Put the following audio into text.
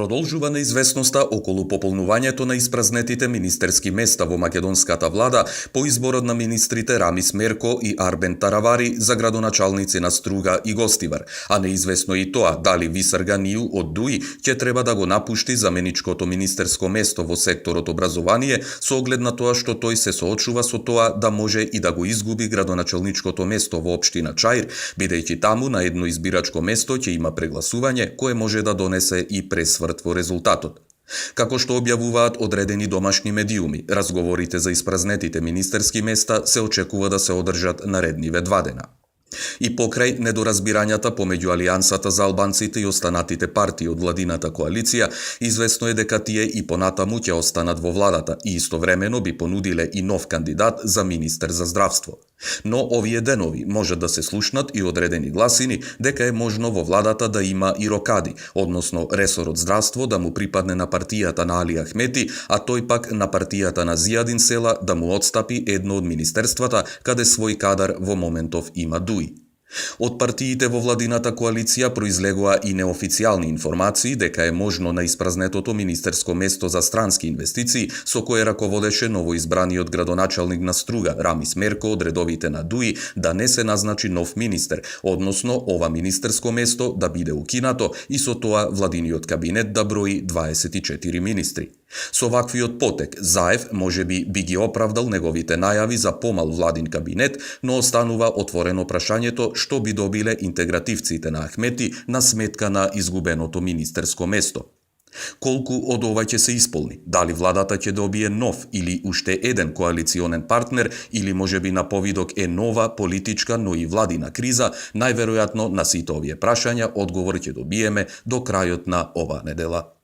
Продолжува неизвестноста околу пополнувањето на испразнетите министерски места во македонската влада по изборот на министрите Рамис Мерко и Арбен Таравари за градоначалници на Струга и Гостивар, а неизвестно и тоа дали Висар Ганију од ДУИ ќе треба да го напушти заменичкото министерско место во секторот образование со оглед на тоа што тој се соочува со тоа да може и да го изгуби градоначалничкото место во општина Чаир, бидејќи таму на едно избирачко место ќе има прегласување кое може да донесе и пресврт во резултатот. Како што објавуваат одредени домашни медиуми, разговорите за испразнетите министерски места се очекува да се одржат наредниве 2 дена. И покрај недоразбирањата помеѓу Алијансата за албанците и останатите партии од владината коалиција, известно е дека тие и понатаму ќе останат во владата и истовремено би понудиле и нов кандидат за министер за здравство. Но овие денови може да се слушнат и одредени гласини дека е можно во владата да има и рокади, односно ресорот здравство да му припадне на партијата на Али Ахмети, а тој пак на партијата на Зијадин Села да му отстапи едно од министерствата каде свој кадар во моментов има ДУИ. Од партиите во владината коалиција произлегоа и неофицијални информации дека е можно на испразнетото министерско место за странски инвестиции со кое раководеше новоизбраниот градоначалник на Струга Рамис Мерко од редовите на ДУИ да не се назначи нов министер, односно ова министерско место да биде укинато и со тоа владиниот кабинет да брои 24 министри. Со ваквиот потек, Заев можеби би ги оправдал неговите најави за помал владин кабинет, но останува отворено прашањето што би добиле интегративците на Ахмети на сметка на изгубеното министерско место. Колку од ова ќе се исполни? Дали владата ќе добие нов или уште еден коалиционен партнер или можеби на повидок е нова политичка, но и владина криза, најверојатно на сите овие прашања одговор ќе добиеме до крајот на оваа недела.